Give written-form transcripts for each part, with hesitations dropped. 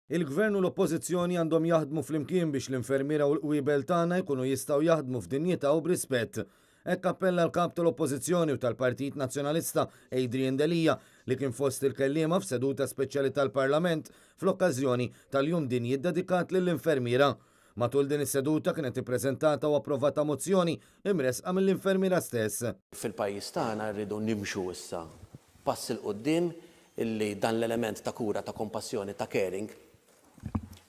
Il-Gvern u l-Oppożizzjoni għandhom jaħdmu flimkien biex l-infermiera u l-qwiebel tagħna jkunu jistgħu jaħdmu f'dinjità u b'rispett. Hekk appella l-Kap tal-Oppożizzjoni u tal-Partit Nazzjonalista Adrian Delia li kien fost il-kelliema f'seduta speċjali tal-Parlament fl-okkażjoni tal-Jum Dinji ddedikat lill-infermiera. Matul din is-seduta kienet ippreżentata u approvata mozzjoni imressqa mill-infermiera stess. Fil-pajjiż tagħna rridu nimxu issa pass 'il quddiem illi dan l-element ta' kura, ta' kompassjoni, ta' caring,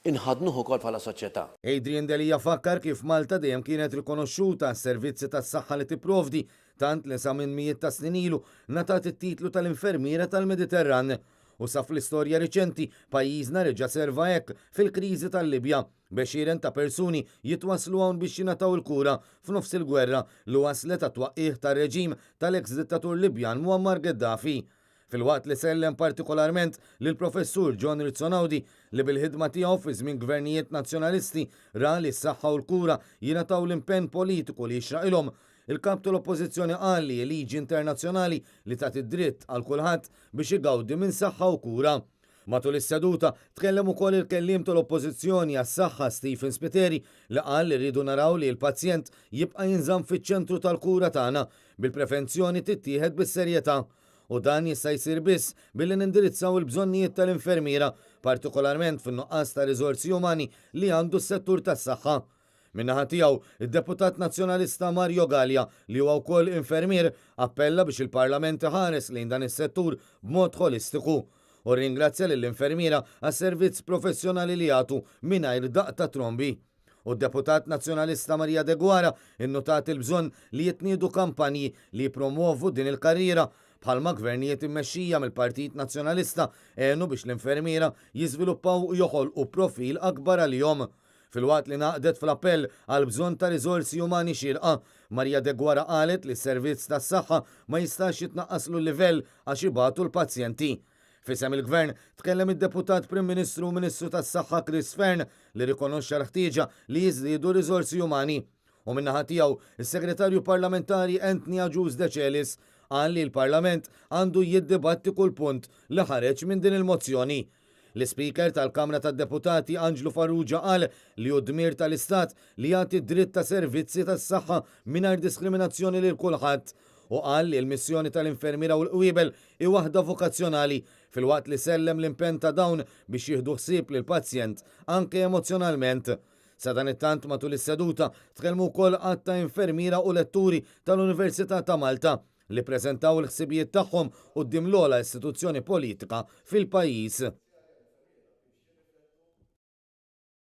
inħaddnuh ukoll bħala soċjetà. Adrian Delia fakkar kif Malta dejjem kienet rikonoxxuta għas-servizzi tas-saħħa li tipprovdi, tant li sa minn mijiet ta' snin ilu ngħatat it-titlu tal-Infermiera tal-Mediterran. U sa fl-istorja riċenti, pajjiżna reġa' serva hekk fil-kriżi tal-Libja, b'għexieren ta' persuni jitwasslu hawn biex jingħataw il-kura f'nofs il-gwerra li wasslet għat-twaqqigħ tar-reġim tal-eks dittatur Libjan Muammar Gaddafi. Filwaqt li sellem partikolarment lill-Professur John Rizzo Naudi li bil-ħidma tiegħu fi żmien gvernijiet Nazzjonalisti ra li s-saħħa u l-kura jingħataw l-impenn politiku li jixraqilhom, il-Kap tal-Oppożizzjoni qal li hi liġi internazzjonali li tagħti d-dritt għal kulħadd biex igawdi minn saħħa u kura. Matul is-seduta, tkellem ukoll il-Kelliem tal-Oppożizzjoni għas-Saħħa Stephen Spiteri li qal li rridu naraw li l-pazjent jibqa' jinżamm fiċ-ċentru tal-kura tagħna, bil-prevenzjoni tittieħed bis-serjetà. U dan jista' jsir biss billi nindirizzaw il-bżonnijiet tal-infermiera, partikolarment fin-nuqqas ta' riżorsi umani li għandu s-settur tas-saħħa. Min-naħa tiegħu, id-Deputat Nazzjonalista Mario Galea, li huwa wkoll infermier, appella biex il-Parlament iħares lejn dan is-settur b'mod ħolistiku. U rringrazzja lill-infermiera għas-servizz professjonali li jagħtu mingħajr daqq ta' trombi. U d-Deputat Nazzjonalista Maria Deguara innutat il-bżonn li jitniedu kampanji li jippromwovu din il-karriera, bħalma gvernijiet immexxija mill-Partit Nazzjonalista għenu biex l-infermiera jiżviluppaw u joħolqu profil akbar għalihom. Filwaqt li ngħaqdet fl-appell għall-bżonn ta' riżorsi umani xierqa, Maria Deguara qalet li s-servizz tas-saħħa ma jistax jitnaqqaslu l-livell għax ibatu l-pazjenti. F'isem il-Gvern tkellem id-Deputat Prim Ministru u Ministru tas-Saħħa Chris Fearne li rrikonoxxa l-ħtieġa li jiżdiedu r-riżorsi umani. U min-naħa tiegħu, is-Segretarju Parlamentari Anthony Agius Decelis qal li l-Parlament għandu jiddibatti kull punt li ħareġ minn din il-mozzjoni. L-Ispeaker tal-Kamra tad-Deputati Anġlu Farrugia qal li hu dmir tal-Istat li jagħti d-dritt ta' servizzi tas-saħħa mingħajr diskriminazzjoni lil kulħadd u qal li l-missjoni tal-infermiera u l-qwiebel hi waħda vokazzjonali filwaqt li sellem l-impenn ta' dawn biex jieħdu ħsieb lill-pazjent anke emozzjonalment. Sadanittant matul is-seduta tkellmu wkoll għadd ta' infermiera u letturi tal-Università ta' Malta li ppreżentaw il-ħsibijiet tagħhom quddiem l-ogħla istituzzjoni politika fil-pajjiż.